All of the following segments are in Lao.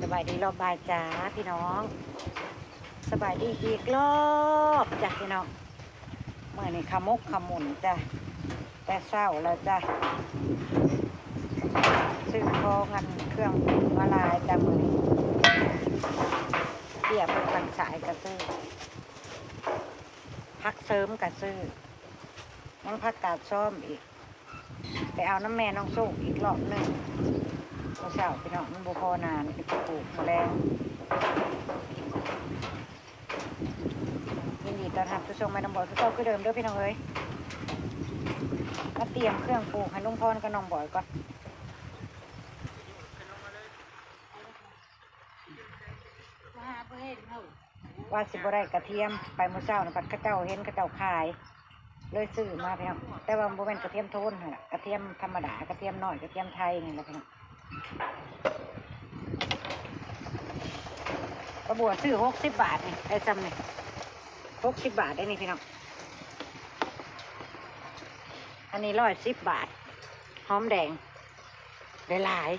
ສະບາຍດີລອບບ່າຍຈ້າພີ່ນ້ອງ ສະບາຍດີອີກລອບຈ້າພີ່ນ້ອງ. ມື້ນີ້ຂະໝົກຂະໝຸນຈ້າ ແຕ່ເຊົ້າແລ້ວຈ້າ ຊື້ຂອງອັນເຄື່ອງປຸງມາຫຼາຍຈ້າມື້ນີ້ ເບ້ຍຜັກຕັງສາຍກະຊື້ ຜັກເສີມກະຊື້ ຍັງຜັກກາດຊອມອີກ ໄປເອົານຳແມ່ນ້ອງໂຊກອີກລອບໜຶ່ງ ມື້ເຊົ້າພີ່ນ້ອງ ມັນບໍ່ພໍໜ້າ ມັນຊິໄປປູກມື້ແລງ. ຍິນດີຕ້ອນຮັບສູ່ຊ່ອງແມ່ນ້ອງບອຍຄືເກົ່າຄືເດີມເດີພີ່ນ້ອງເອີຍ. ມາຕຽມເຄື່ອງປູກໃຫ້ລຸງພອນກັບນ້ອງບອຍກ່ອນ. ວ່າຊິບໍ່ໄດ້ກະທຽມ ໄປມື້ເຊົ້ານະ ບັດເຂົາເຈົ້າເຫັນເຂົາເຈົ້າຂາຍ ເລີຍຊື້ມາພີ່ນ້ອງ. ແຕ່ວ່າມັນບໍ່ແມ່ນກະທຽມໂທນຫັ້ນລະ ກະທຽມທຳມະດາ ກະທຽມນ້ອຍ ກະທຽມໄທນີ້ແຫຼະພີ່ນ້ອງ. ກະບົວຊື້ຫົກສິບບາດນີ້ ໄດ້ຊ່ຳນີ້ ຫົກສິບບາດໄດ້ນີ້ພີ່ນ້ອງ. ອັນນີ້ຮ້ອຍສິບບາດ ຫອມແດງ ໄດ້ຫຼາຍ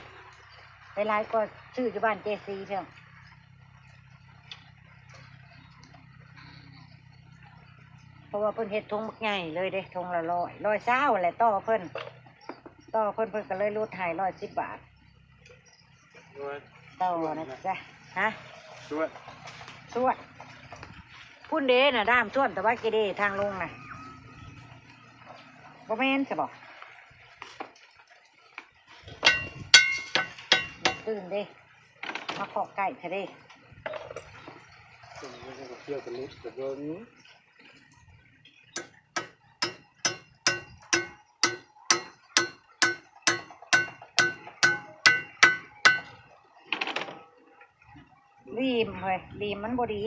ໄດ້ຫຼາຍກວ່າຊື້ຢູ່ບ້ານເຈຊີເທື່ອ ເພາະວ່າເພິ່ນເຮັດຖົງບັກໃຫຍ່ເລີຍເດ້ ຖົງລະຮ້ອຍ ຮ້ອຍຊາວແຫຼະ ຕໍ່ເພິ່ນ ຕໍ່ເພິ່ນ ເພິ່ນກະເລີຍຫຼຸດໃຫ້ຮ້ອຍສິບບາດ. ຕໍ່ນະຈ໊ະ ຮະ ສວນ ສວນ ພຸ້ນເດ້ນະ ດ້າມສວນຕະວັດກີເດ ທາງລົງນະ ບໍ່ແມ່ນຊະບໍ? ຕື່ນເດ້ ມາເຄາະໃກ້ຊະເດ້. ລີມເຮີ້ຍ ລີມມັນບໍ່ດີ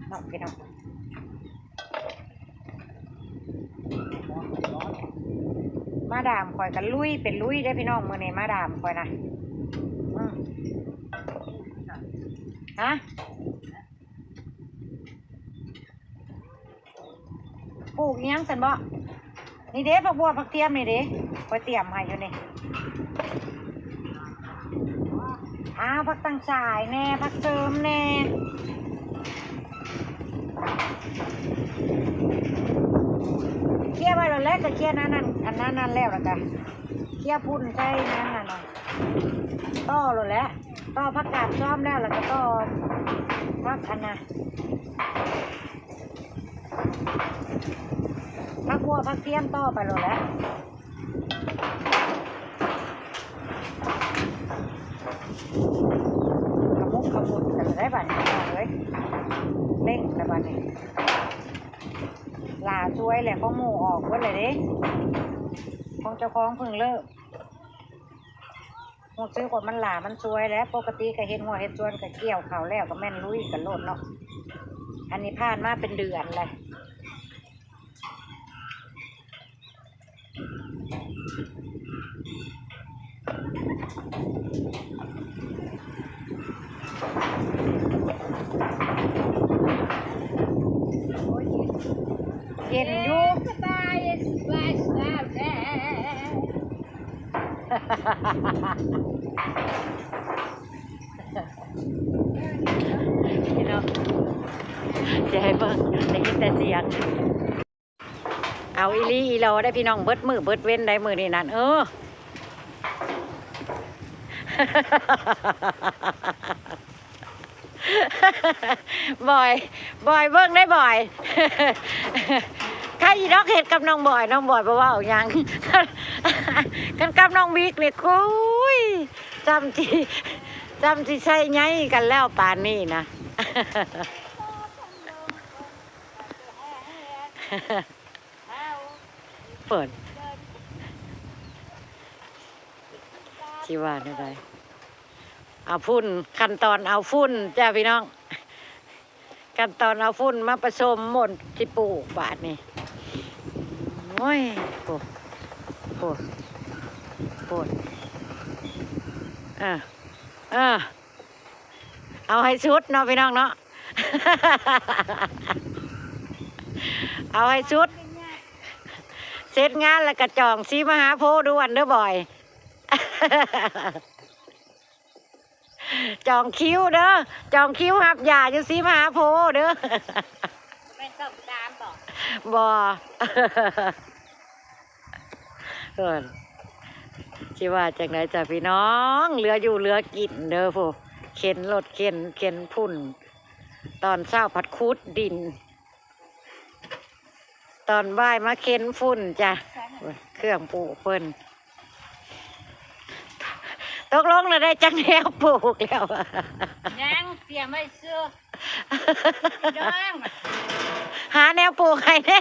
ເນາະພີ່ນ້ອງ. ມາດາມຂ້ອຍກະລຸຍເປັນລຸຍເດ້ພີ່ນ້ອງ ມື້ນີ້ມາດາມຂ້ອຍນະ ອື ຮະ ປູກອີ່ຫຍັງຊັ້ນເບາະ? ນີ້ເດ້ ຜັກບົວຜັກທຽມນີ້ເດ້ ຂ້ອຍຕຽມໃຫ້ຢູ່ນີ້. ອ້າວ ຜັກຕັງສາຍແດ່ ຜັກເສີມແດ່ ເຄຍໄວ້ໂລດແຫຼະ ກະເຄຍອັນນັ້ນ ອັນນັ້ນແລ້ວ ແລ້ວກະເຄຍພຸ້ນໃສ່ນັ້ນນະ ຕໍ່ໂລດແຫຼະ ຕໍ່ຜັກກາດຊອມແລ້ວ ແລ້ວກະຕໍ່ຜັກອັນນະ ຜັກບົວຜັກທຽມຕໍ່ໄປໂລດແຫຼະ. ຂະໝຸກຂະໝຸນກັນແລ້ວໄດ໋ບາດນີ້ພີ່ນ້ອງເອີຍ ເລັ່ງແລ້ວບາດນີ້ ຫຼ້າສວຍແລ້ວ ຂອງໝູ່ອອກເບິດແລ້ວເດ້ ຂອງເຈົ້າຂອງເພິ່ງເລີກ. ຮູ້ສຶກວ່າມັນຫຼ້າມັນສວຍແຫຼະ ປົກກະຕິກະເຮັດຮົ້ວເຮັດສວນ ກະກ່ຽວເຂົ້າແລ້ວກະແມ່ນລຸຍກັນໂລດເນາະ ອັນນີ້ຜ່ານມາເປັນເດືອນແລ້ວ. ເຢັນຢູ່ ສະບາຍ ສະບາຍ ສະບາຍແດ່. ພີ່ນ້ອງ ຊິໃຫ້ເບິ່ງ ໄດ້ຍິນແຕ່ສຽງ. ເອົາອີ່ຫຼີອີ່ຫຼໍໄດ໋ພີ່ນ້ອງ ເບິດມື້ເບິດເວັນໄດ໋ມື້ນີ້ນັ້ນ ເອີ. ບອຍ ບອຍເບິ່ງໄດ້ບອຍ ໃຄອີ່ດອກເຮັດກັບນ້ອງບອຍ ນ້ອງບອຍບໍ່ເວົ້າຫຍັງ ຄັນກັບນ້ອງບິກນີ້ ໂອ້ຍ ຊ່ຳຊິ ຊ່ຳຊິໃສ່ໃຫຍ່ກັນແລ້ວປານນີ້ນະ. ເປີດ ຊິວ່າແນວໃດ ເອົາຝຸ່ນ ຂັ້ນຕອນເອົາຝຸ່ນຈ້າພີ່ນ້ອງ ຂັ້ນຕອນເອົາຝຸ່ນມາປະສົມໝົດ ຊິປູກບາດນີ້ ໂອ້ຍ ໂອ້ ໂອ້ ໂອ້ ເອີ ເອີ ເອົາໃຫ້ສຸດເນາະພີ່ນ້ອງເນາະ ເອົາໃຫ້ສຸດ ເສັດງານແລ້ວກະຈອງສີມະຫາໂພດ່ວນເດີບອຍ. ຈອງຄິວເດີ ຈອງຄິວຮັບຢາຢູ່ສີມະຫາໂພເດີ. ແມ່ນສອງສາມບໍ? ບໍ່. ເອີ ຊິວ່າຈັ່ງໃດຈ້າພີ່ນ້ອງ ເຫຼືອຢູ່ເຫຼືອກິນເດີພຸ້ນ ເຂັນລົດເຂັນ ເຂັນຝຸ່ນ ຕອນເຊົ້າພັດຂຸດດິນ ຕອນບ່າຍມາເຂັນຝຸ່ນຈ້າ. ໂອ້ຍ ເຄື່ອງປູກເພິ່ນ ຕົກລົງແລ້ວໄດ້ຈັກແນວປູກແລ້ວ? ຍັງ ຕຽມໄວ້ຊື່ ພີ່ນ້ອງ ຫາແນວປູກໃຫ້ແດ່.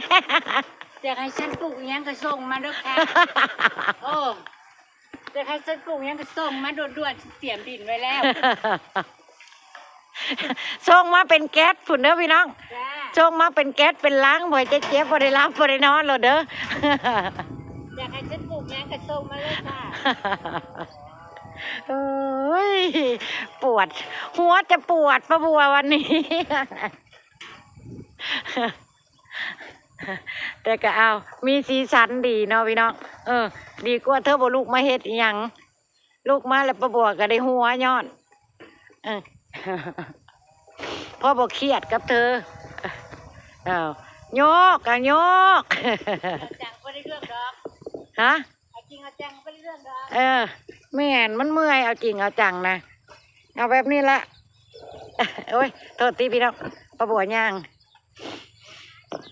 ຢາກໃຫ້ສັນປູກອີ່ຫຍັງກໍສົ່ງມາເດີຄ່ະ. ໂອ້ ຢາກໃຫ້ສັນປູກອີ່ຫຍັງກໍສົ່ງມາດ່ວນໆ ຕຽມດິນໄວ້ແລ້ວ. ສົ່ງມາເປັນແກັສພຸ້ນເດີພີ່ນ້ອງ ຈ້າ ສົ່ງມາເປັນແກັສເປັນລັງ ບໍ່ໃຫ້ເຈັບ ບໍ່ໄດ້ຫຼັບບໍ່ໄດ້ນອນໂລດເດີ. ຢາກໃຫ້ສັນປູກຫຍັງກໍສົ່ງມາເລີຍຄ່ະ. ໂອ້ຍ ປວດ ຫົວຈະປວດ ປ້າບົວວັນນີ້. ແຕ່ກໍເອົາ ມີສີສັນດີເນາະພີ່ນ້ອງ. ເອີ ດີກວ່າເທີບໍ່ລຸກມາເຮັດອີ່ຫຍັງ ລຸກມາແລ້ວປ້າບົວກໍໄດ້ຫົວຍ້ອນ ເອີ ພໍບໍ່ຄຽດກັບເທີ. ເອົາ ໂຍກ ເອົາໂຍກ ເອົາຈັງບໍ່ໄດ້ເລື່ອງດອກ ຮະ ເອົາຈິງເອົາຈັງບໍ່ໄດ້ເລື່ອງດອກ. ເອີ ແມ່ນ ມັນເມື່ອຍ ເອົາຈິງເອົາຈັງນະ. ເອົາແບບນີ້ລະ ໂອ້ຍ ໂທດຕິພີ່ນ້ອງ ປ້າບົວຍ່າງ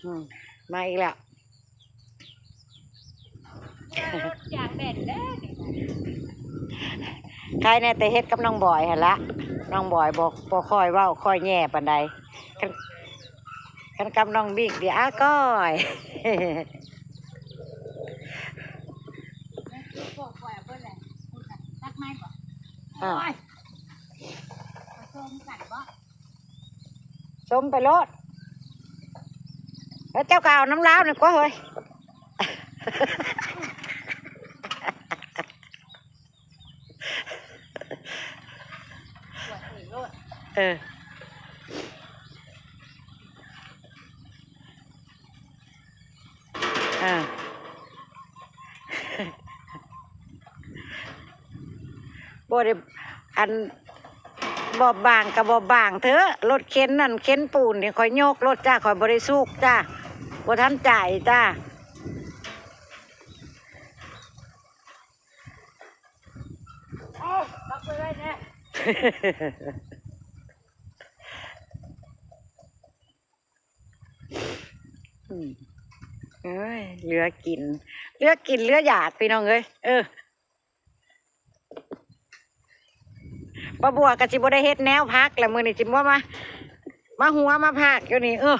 ອືມ ມາອີກແລ້ວ. ເມື່ອລົດຢາງແດດແລ້ວນີ້ນະ ໃຄແນ່ແຕ່ເຮັດກັບນ້ອງບອຍຫັ້ນລະ ນ້ອງບອຍບໍ່ ບໍ່ຄ່ອຍເວົ້າຄ່ອຍແຍ່ປານໃດ. ຄັນ ຄັນກັບນ້ອງບິກນີ້ ອາກ້ອຍ ອາ ສົມໄປໂລດ ແລ້ວເຈົ້າກໍເອົານຳລາວນີ້ກວ່າເຮີ້ຍ. ເອີ ເອີ ບໍ່ໄດ້ ອັນ ບອບບາງກໍບອບບາງເຖາະ ລົດເຂັນນັ້ນເຂັນປູນນີ້ ຂ້ອຍຍົກໂລດຈ້າ ຂ້ອຍບໍ່ໄດ້ສຸກຈ້າ ບໍ່ທັນໃຈຈ້າ. ເອົາ ຕັກໄປໄວ້ແດ່. ອືມ ເອີຍ ເຫຼືອກິນ ເຫຼືອກິນເຫຼືອຢາກ ພີ່ນ້ອງເອີຍ. ເອີ ປ້າບົວກໍຊິບໍ່ໄດ້ເຮັດແນວພັກແລ້ວ ມື້ນີ້ຊິບໍ່ມາ ມາຫົວມາພາກຢູ່ນີ້. ເອີ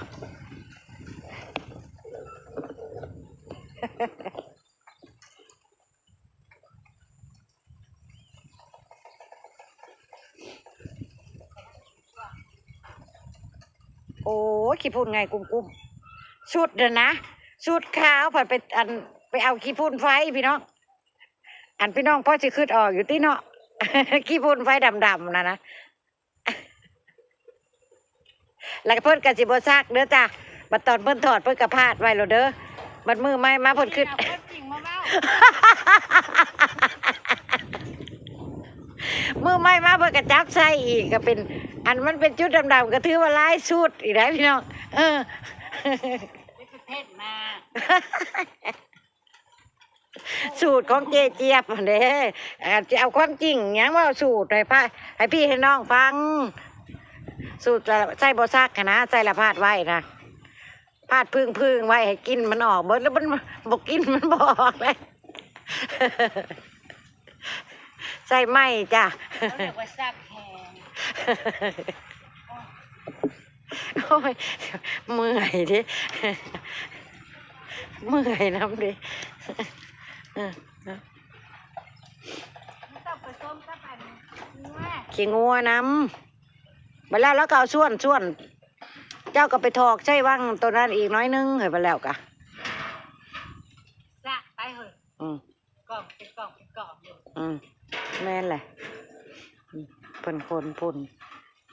ໂອ້ຍ ຂີ້ຝຸ່ນໄງກຸ້ມໆ ຊຸດນັ້ນນະ ຊຸດຂາວ ພັດໄປ ອັນ ໄປເອົາຂີ້ຝຸ່ນໄຟພີ່ນ້ອງ. ອັນ ພີ່ນ້ອງພໍຊິຄິດອອກຢູ່ຕິເນາະ ຂີ້ຝຸ່ນໄຟດຳໆ ນັ້ນນະ. ແລ້ວເພິ່ນກໍຊິບໍ່ຊັກເດີຈ້າ ບັດຕອນເພິ່ນຖອດເພິ່ນກໍພາດໄວ້ໂລດເດີ ບັດມື້ໃໝ່ມາເພິ່ນຄຶດ ເອົາຄວາມຈິງມາເວົ້າ ມື້ໃໝ່ມາເພິ່ນກໍຈັບໃສ່ອີກ ກໍເປັນ ອັນມັນເປັນຈຸດດຳໆ ກໍຖືວ່າຫຼາຍຊຸດອີກໄດ໋ພີ່ນ້ອງ. ເອີ ເຮັດມາ ສູດຂອງເຈຈຽບຫັ້ນເດ້ ອາ ຊິເອົາຄວາມຈິງຫຍັງເວົ້າສູດໃຫ້ພະ ໃຫ້ພີ່ໃຫ້ນ້ອງຟັງ. ສູດໃສ່ບໍ່ຊັກຫັ້ນນະ ໃສ່ລະພາດໄວ້ນະ ພາດຜຶ່ງໆໄວ້ໃຫ້ກິ່ນມັນອອກເບິດ ແລ້ວມັນບໍ່ ກິ່ນມັນບໍ່ອອກເລີຍ. ໃສ່ໃໝ່ຈ້າ ເຂົາເອີ້ນວ່າຊັກແຮງ. ໂອ້ຍ ເມື່ອຍເດ້ ເມື່ອຍນຳເດ້ ຂີ້ງົວນຳ. ບັດແລ້ວລາວກໍເອົາສ່ວນ ສ່ວນ ເຈົ້າກໍໄປຖອກໃສ່ວັງໂຕນັ້ນອີກໜ້ອຍໜຶ່ງ ເຮີ້ຍ ບັດແລ້ວກະ ສະໄປເຮີ້ຍ ອືມ ກ້ອງເປັນກ້ອງເປັນກ້ອງຢູ່ ອືມ ແມ່ນແຫຼະ ອືມ ເພິ່ນຄົນພຸ້ນ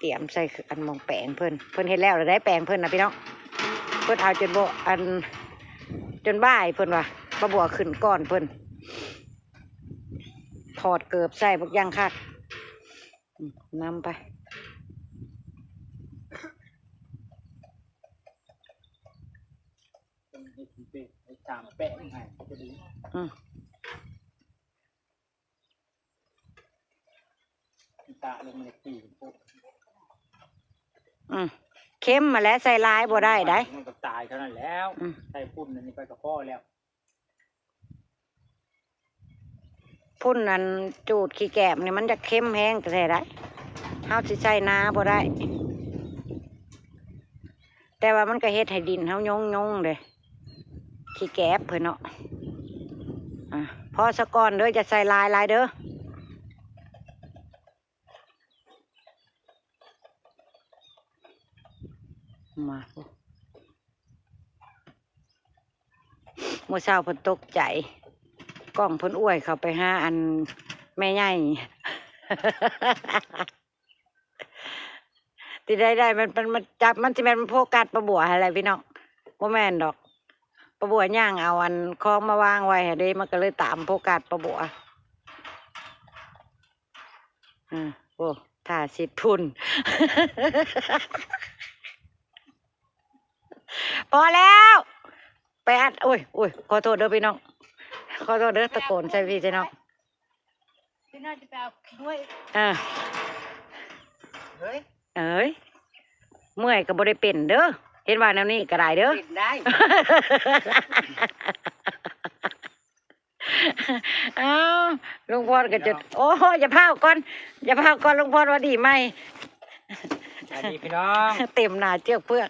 ຕຽມໃສ່ ອັນ ໝ່ອງແປງເພິ່ນ ເພິ່ນເຮັດແລ້ວແລ້ວໄດ໋ ແປງເພິ່ນນະພີ່ນ້ອງ ເພິ່ນເອົາຈົນບໍ່ ອັນ ຈົນບ່າຍເພິ່ນວ່າ ປ້າບົວຂຶ້ນກ່ອນເພິ່ນ ຖອດເກີບໃສ່ບັກຢ່າງຄັກ. ອືມ ນຳໄປ ເຮັດເປັນໄອ້ຕາມແປະໃຫ້ກໍດີ ອືມ ຕາລົງໃນປີໂພດ ອືມ ເຄັມຫັ້ນແຫຼະ ໃສ່ຫຼາຍບໍ່ໄດ້ໃດ໋ ມັນກໍຕາຍເທົ່ານັ້ນແລ້ວ ອືມ ໃສ່ຝຸ່ນອັນນີ້ໄປກໍພໍແລ້ວ. ຝຸ່ນອັນຈູດຂີ້ແກບນີ້ມັນຈະເຄັມແຮງແທ້ໆ ໄດ໋ ເຮົາຊິໃສ່ນາບໍ່ໄດ້ ແຕ່ວ່າມັນກໍເຮັດໃຫ້ດິນເຮົາຍົງໆເດ້ ຂີ້ແກບເພິ່ນເນາະ ອາ ພໍສະກ່ອນເດີ ຢ່າໃສ່ຫຼາຍໆເດີ ມາ ໂອ້ ມື້ເຊົ້າເພິ່ນຕົກໃຈ ກ້ອງເພິ່ນອວຍເຂົ້າໄປຫາອັນແມ່ໃຫຍ່ ທີ່ໃດໆ ມັນ ມັນ ມັນຈັບ ມັນຊິແມ່ນມັນໂຟກັສປ້າບົວຫັ້ນແຫຼະພີ່ນ້ອງ ບໍ່ແມ່ນດອກ ປ້າບົວຍ່າງເອົາອັນຂອງມາວາງໄວ້ຫັ້ນເດ້ ມັນກໍເລີຍຕາມໂຟກັສປ້າບົວ ອື ໂອ້ ຖ້າຊິດຝຸ່ນ ພໍແລ້ວ ໄປອັດ ໂອ້ຍ ໂອ້ຍ ຂໍໂທດເດີພີ່ນ້ອງ ຂໍໂທດເດີ ຕະໂກນໃສ່ພີ່ໃສ່ນ້ອງ ພີ່ນ້ອງຈະໄປເອົາດ້ວຍ ເອີ ເອີຍ ເອີຍ ເມື່ອຍກໍບໍ່ໄດ້ເປັນເດີ ເຫັນວ່າແນວນີ້ກໍໄດ້ເດີ ເປັນໄດ້. ອ້າວ ລຸງພອນກໍຈະ ໂອ້ຍ ຢ່າພ້າວກ່ອນ ຢ່າພ້າວກ່ອນ ລຸງພອນວ່າດີໃໝ່ ສະບາຍດີພີ່ນ້ອງ ເຕັມໜ້າເຈືອກເຜືອກ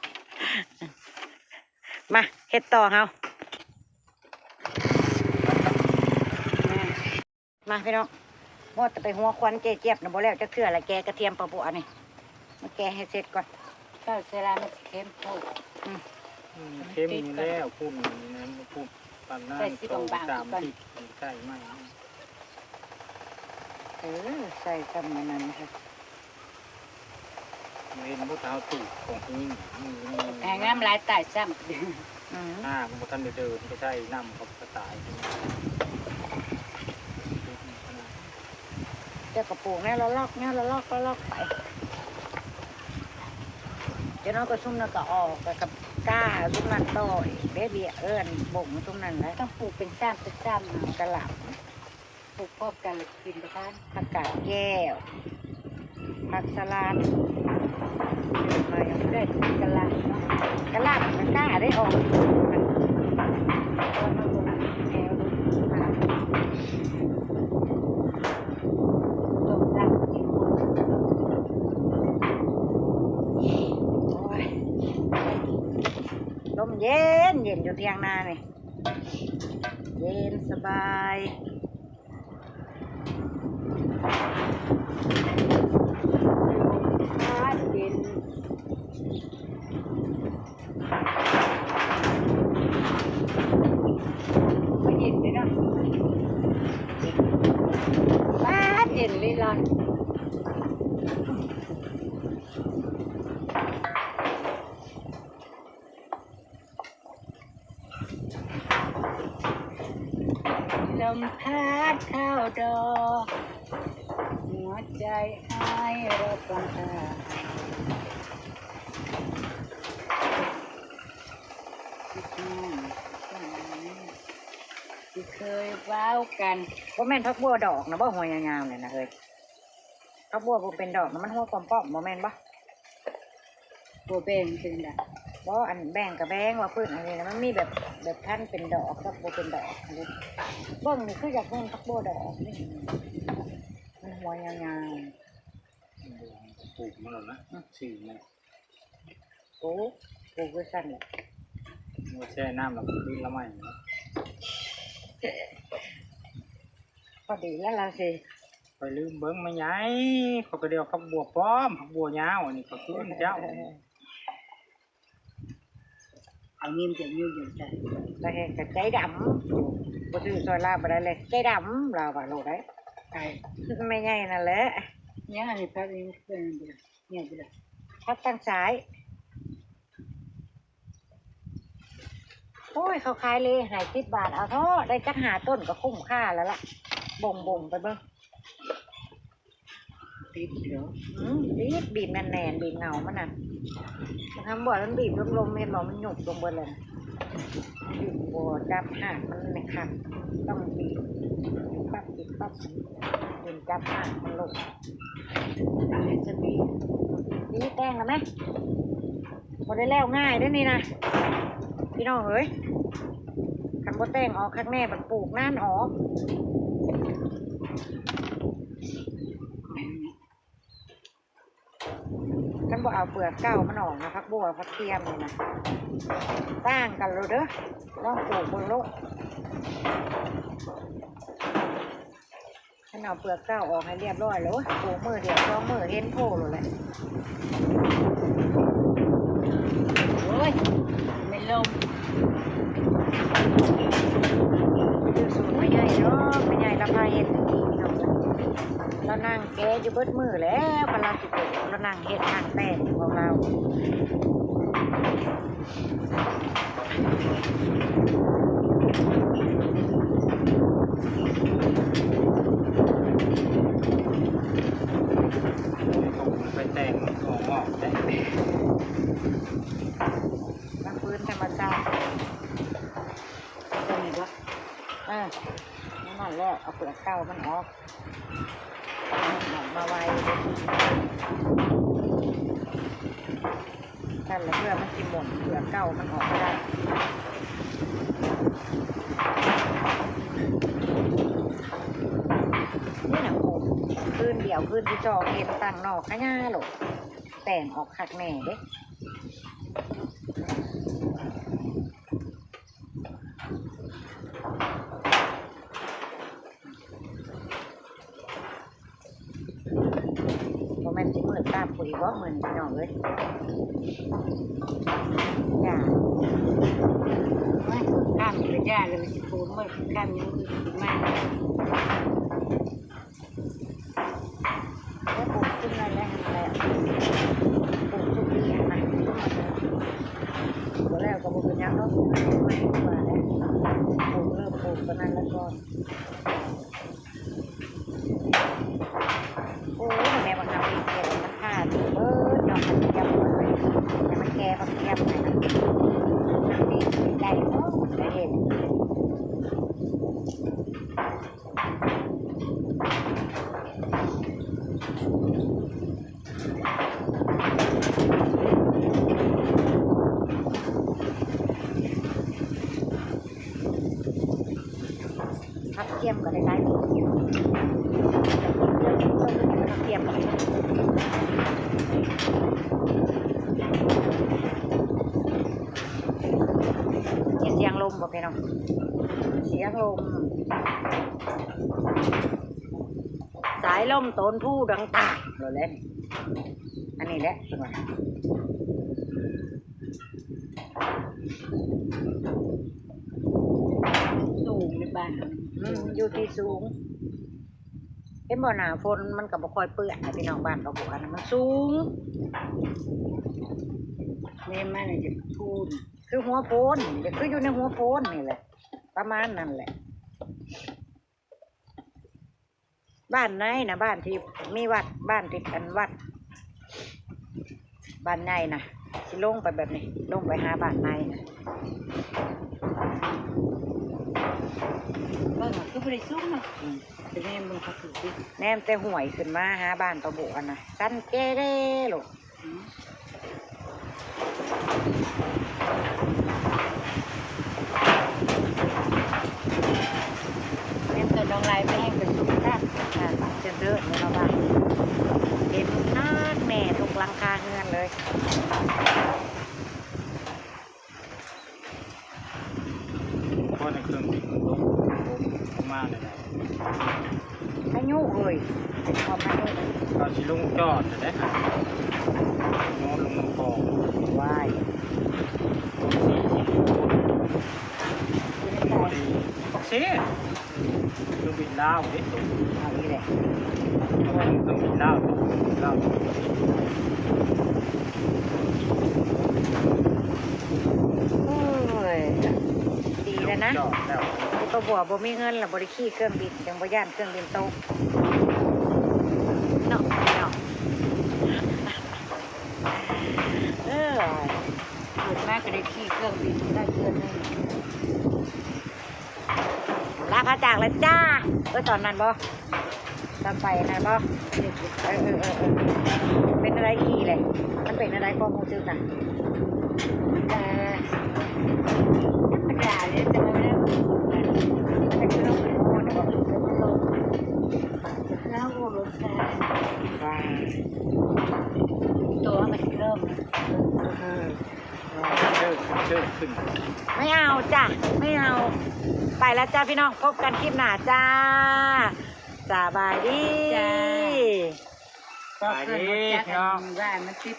ມາເຮັດຕໍ່ເຮົາ ມາພີ່ນ້ອງ ໝົດແຕ່ໄປຫົວຄວັນເຈຈຽບນະ ບໍ່ແລ້ວຈັກເທື່ອລະ ແກະກະທຽມປາບົວນີ້ ມາແກະໃຫ້ເສັດກ່ອນ ເຂົ້າໃສ່ລາຍມັນຊິເຄັມໂພດ ອືມ ອືມ ເຄັມຢູ່ແລ້ວ ພຸ້ນນັ້ນພຸ້ນ ປານນັ້ນ ໃສ່ຊິບາງໆ ສອງສາມທິດ ໃສ່ໃໝ່ ເອີ ໃສ່ຊ້ຳອັນນັ້ນ ເຫັນບໍ່ ເຮົາປູກຂອງຜູ້ຍິງ ແຮງງາມຫຼາຍຕາຍຊ້ຳ ອືມ ຫ້າມັນບໍ່ທັນໄດ້ເດີນໄປໃສ່ນ້ຳ ເຂົາກໍຕາຍ ເຈົ້າກໍປູກແນວລະລອກ ແນວລະລອກ ລະລອກໄປ ຈະນ້ອຍກໍຊຸມນັ້ນກໍອອກ ແລ້ວກໍກ້າຊຸມນັ້ນຕໍ່ອີກເດ້ ເບ້ຍເອີ້ນບົ້ງຊຸມນັ້ນແຫຼະ ຕ້ອງປູກເປັນຊ້ຳເປັນຊ້ຳ ກະຫຼໍ່າ ປູກພ້ອມກັນແລ້ວກິນປະທານ ຜັກກາດແກ້ວ ຜັກສະຫຼັດ ໄດ້ກະຫຼໍ່າເນາະ ກະຫຼໍ່າມັນກ້າໄດ້ອອກ ໂອ້ຍ ລົມເຢັນໆ ຢູ່ທ່ຽງນານີ້ ເຢັນສະບາຍ ອາກາດເຢັນ ເຢັນເດ້ເນາະ ອາກາດເຢັນລີລາ. ລົມພັດເຂົ້າດອກ ຫົວໃຈອ້າຍລະກຳພາ ທີ່ເຄີຍເວົ້າກັນ ບໍ່ແມ່ນຜັກບົວດອກນະບໍ່ ຫົວຍາວໆ ນັ້ນນະເຮີ້ຍ? ຜັກບົວບໍ່ເປັນດອກນະ ມັນຫົວປ້ອມໆ ບໍ່ແມ່ນບໍ່? ບໍ່ແບ່ງເປັນດອກ ບໍ່ ອັນແບ່ງກໍແບ່ງວ່າພືດອັນນີ້ນະ ມັນມີແບບ ແບບທັນເປັນດອກກັບບໍ່ເປັນດອກຫັ້ນເດ້ ເບິ່ງນີ້ຄືຢາກແມ່ນຜັກບົວດອກນີ້ ມັນຫົວຍາວໆ ປູກມາແລ້ວນະ ອືມ ຊື່ມັນ ປູກ ປູກຄືກັນແຫຼະ ບໍ່ແຊ່ນ້ຳແລ້ວກໍຄືລະໄໝເນາະ ພໍດີແລ້ວລະຊິ ຂ້ອຍລືມເບິ່ງແມ່ໃຫຍ່ ຂ້ອຍກໍເດາຜັກບົວປ້ອມ ຜັກບົວຍາວ ອັນນີ້ກໍຄືເຈົ້າ ເອົາຍິ້ມຈະຍິ້ມຢູ່ໃສ ລະແຮງກໍໃຈດຳ ບໍ່ຊື້ຊ່ອຍລາວບໍ່ໄດ້ເລີຍ ໃຈດຳ ລາວວ່າໂລດໄດ໋ ໃຜ ແມ່ໃຫຍ່ນັ້ນແຫຼະ ຍັງອັນນີ້ພັກນີ້ເປັນ ນີ້ບໍ່ໄດ້ ຜັກຕັ້ງສາຍ ໂອ້ຍ ເຂົາຂາຍເລໃຫ້ສິບບາດ ເອົາເທາະ ໄດ້ຈັກຫ້າຕົ້ນກໍຄຸ້ມຄ່າແລ້ວລະ ບົ່ງໆ ໄປເບິ່ງ ຕິດຢູ່ດອກ. ອືມ ບີບ ບີບແໜ້ນໆ ບີບເຫງົ້າມັນນະ. ຄັນບໍ່ ມັນບີບລົມໆ ເຫັນບໍ່ ມັນຍຸບລົງເບິດເລີຍ. ບີບບໍ່ຈັບຮາກມັນແມ່ນຄັກ ຕ້ອງບີບປັບ ບີບປັບ ບີບຈັບຮາກມັນລົງ. ນີ້ແຕ່ງແລ້ວແມະ. ບໍ່ໄດ້ແລ້ວງ່າຍເດ້ນີ້ນະ ພີ່ນ້ອງເອີຍ. ຄັນບໍ່ແຕ່ງອອກຄັກແນ່ ບັດປູກນານອອກ. ຄັນບໍ່ເອົາເປືອກເກົ່າມັນອອກນະ ຜັກບົ່ວ ຜັກທຽມນີ້ນະ ຕ່າງກັນໂລດເດີ. ລອງປູກເບິ່ງໂລດ. ຄັນເອົາເປືອກເກົ່າອອກໃຫ້ລຽບຮ້ອຍໂລດ ປູກມື້ດຽວສອງມື້ເຫັນໂພໂລດແຫຼະ. ໂອ້ຍ ແມ່ນລົມ. ຢູ່ສູນແມ່ໃຫຍ່ເນາະ ແມ່ໃຫຍ່ລາວພາເຮັດ ພີ່ນ້ອງເອີຍ. ລາວນັ່ງແກະຢູ່ເບິດມື້ແລ້ວ ຄັນລາວຊິປູກ ລາວນັ່ງເຮັດນັ່ງແຕ່ງຂອງລາວ. ໄປແຕ່ງອອກໆ ໄດ້ ມັນຟື້ນທຳມະຊາດ. ຕົວນີ້ບໍ່? ເອີ ນັ້ນແຫຼະ ເອົາເປືອກເກົ່າມັນອອກ ອອກມາໄວເດ້. ຊັ້ນລະເພື່ອມັນຊິໝົນ ເປືອກເກົ່າມັນອອກບໍ່ໄດ້. ນີ້ນະ ໂອ້ ຄືນດຽວ ຄືນທີສອງເຫັນຕັ້ງໜໍ່ຂະຫຍ້າໂລດ. ແຕ່ງອອກຄັກແນ່ເດ້. ບໍ່ແມ່ນຊິມືດຕາມກູອີກບໍ່ມື້ນີ້ ພີ່ນ້ອງເອີຍ? ຢ່າ ໂອ້ຍ ຂ້າມກະຢ່າເລີຍ ຊິໂກນໝົດ ຂ້າມຍັງອື່ນກິນໃໝ່. ແລ້ວປູກຈຸ່ມນັ້ນແຫຼະ ຫັ້ນແຫຼະ ປູກຈຸ່ມນີ້ຫັ້ນນະ. ບໍ່ແລ້ວກໍບໍ່ເປັນຫຍັງດອກ ປູກໃໝ່ດີກວ່າແຫຼະ. ປູກ ເລີ່ມປູກຕົວນັ້ນແລ້ວກ່ອນ. ໂອ້ຍ ແມ່ບັກນາງເຮັດມັນພາດເບິດດອກກະທຽມເບິດເລີຍ. ແຕ່ມັນແກ່ບັກທຽມໃຫ້ນະ ນາງເຮັດໄດ້ບໍ່ ໄດ້ເຮັດ. ຜັກທຽມກໍໄດ້ຫຼາຍ ຜັກທຽມ. ຍິນສຽງລົມບໍ່ພີ່ນ້ອງ? ສຽງລົມ ສາຍລົມໂຕນພູດັງຕາໂລດແຫຼະ. ອັນນີ້ແຫຼະເພິ່ນວ່າ ສູງໃນບ້ານເຮົາ ອືມ ຢູ່ທີ່ສູງ. ເຫັນບໍ່ ໜ້າຝົນມັນກໍບໍ່ຄ່ອຍເປື້ອນນະພີ່ນ້ອງ. ບ້ານເຂົາບອກອັນນັ້ນມັນສູງ ແມ່ນມາຈາກພູນ ຄືຫົວໂພນ ກໍຄືຢູ່ໃນຫົວໂພນນີ້ແຫຼະ ປະມານນັ້ນແຫຼະ. ບ້ານໃນນະ ບ້ານທີ່ມີວັດ ບ້ານຕິດກັນວັດ ບ້ານໃຫຍ່ນະ ຊິລົງໄປແບບນີ້ ລົງໄປຫາບ້ານໃນນະ. ເບິ່ງຄືບໍ່ໄດ້ສູງເນາະ ອືມ ໄປແນມເບິ່ງຄັກໆ ຕິ ແນມແຕ່ຫ້ວຍຂຶ້ນມາຫາບ້ານປາບົວນະ ຊັນແຈ້ເດ້ໂລດ. ອືມ ແມ່ນຕົວນ້ອງລາຍໄປແຮ່ງໄປສູງຄັກ ອ່າ ເຊີນເດີ ແມ່ນລາວວ່າ ເຫັນຄັກແນ່ທຸກຫຼັງຄາເຮືອນເລີຍ. ພໍໃນເຄື່ອງບິນມັນຕົກລົງມານີ້ແຫຼະ ພາຍຸເອີຍ ເປັນຄວາມພາຍຸ ກໍຊິລົງຈອດແລ້ວເດ້ ໂຍນລົງຄອງ ວ້າຍ ລົງສີ່ສິບໂລ ຢູ່ໃນຄອງ ບໍ່ໄດ້ ປັກເຊ ເຄື່ອງບິນລາວເດ້ຕົກ ເອົາອີກແລ້ວ ເຄື່ອງບິນລາວຕົກ ເຄື່ອງບິນລາວຕົກ. ໂອ້ຍ ດີແລ້ວນະ ທີ່ປາບົວບໍ່ມີເງິນລະບໍ່ໄດ້ຂີ່ເຄື່ອງບິນ ຈັ່ງບໍ່ຢ້ານເຄື່ອງບິນຕົກເນາະ ພີ່ນ້ອງ. ໄປຈ້າ ເອີ ຕອນນັ້ນບໍ່? ຕອນໄປນັ້ນບໍ່? ເອີ ເອີ ເອີ ເອີ ເປັນຈັ່ງໃດຂີ່ແຫຼະ? ມັນເປັນຈັ່ງໃດຄວາມຮູ້ສຶກນະ? ເອີ ຕົວມັນເລີ່ມ ເອີ ເອີ ເອີ ຂຶ້ນ ໄມ່ເອົາຈ້າ ໄມ່ເອົາ. ໄປແລ້ວຈ້າພີ່ນ້ອງ ພົບກັນຄລິບໜ້າຈ້າ. ສະບາຍດີ ສະບາຍດີພີ່ນ້ອງ ວ່າມັນຕິດ